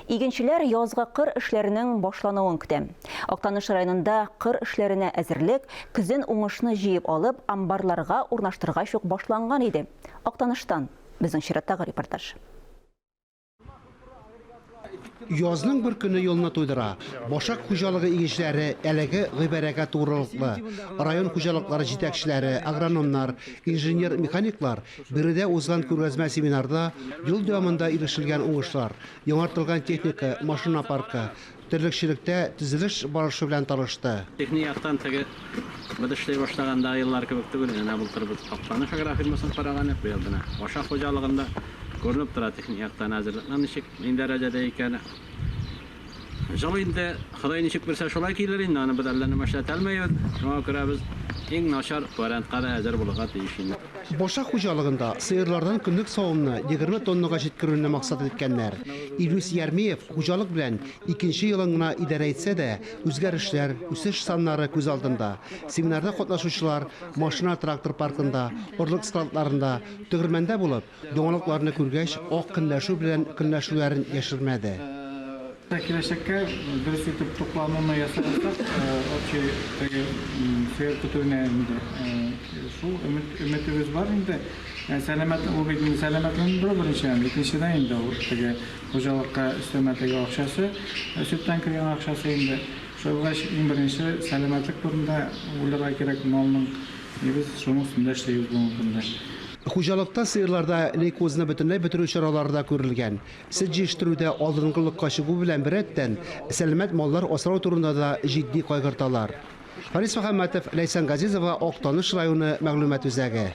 Игенчеләр язгы кыр эшләренең башлануын көтә. Актаныш районында кыр эшләренә әзерлек көзен уңышны җыеп алып, амбарларга урнаштыргач ук башланган иде. Актаныштан безнең чираттагы репортаж. Язның бер көне елны туйдыра. Башак хуҗалыгы игенчеләре әлеге гыйбарәгә турылыклы. Район хуҗалыклары җитәкчеләре, агрономнар, инженер-механиклар биредә узган күргәзмә-семинарда ел дәвамында ирешелгән уңышлар, яңартылган техника, машина паркы, терлекчелектә төзелеш барышы белән танышты. Техник яктан теге без эшли башлагандагы еллар кебек түгел. Менә былтыр без Актаныш агрофирмасын караган идек, быел менә Башак хуҗалыгында күренеп тора техник яктан әзерлекнең ничек, ни дәрәҗәдә икәне. Җыл инде, Ходай ничек бирсә шулай килер инде, аны без әллә нәмә эшләтә алмыйбыз. Шуңа күрә без иң начар вариантка да әзер булырга тиеш инде. Башак хуҗалыгында сыерлардан көнлек савымны 20 тоннага җиткерүне максат иткәннәр. Илүс Ярмиев хуҗалык белән икенче елын гына идарә итсә дә, үзгәрешләр, үсеш саннары күз алдында. Семинарда катнашучылар машина-трактор паркында, орлык складларында, тегермәндә булып, Яңалыкларны күргәч, ак көнләшү белән көнләшүләрен яшермәде. Киләчәккә дөрес итеп туклануны ясасак, общий теге сыер көтүенә инде шул өмет, өметебез бар инде. Сәламәт, ул бит инде сәламәтләндерү беренчедән, икенчедән инде ул теге хуҗалыкка өстәмә теге акчасы, сөттән кергән акчасы инде. Шулай булгач, иң беренче сәламәтлек турында уйларга кирәк малның. И без шуның өстендә эшлибез бүгенге көндә. Хуҗалыкта сыерларда лейкозны бөтенләй бетерү чаралары да күрелгән. Сөт җитештерүдә алдынгылыкка чыгу белән беррәттән, сәламәт маллар асрау турында да җитди кайгырталар. Фарис Мөхәммәтов, Ләйсән Газизова, Актаныш районы мәгълүмат үзәге.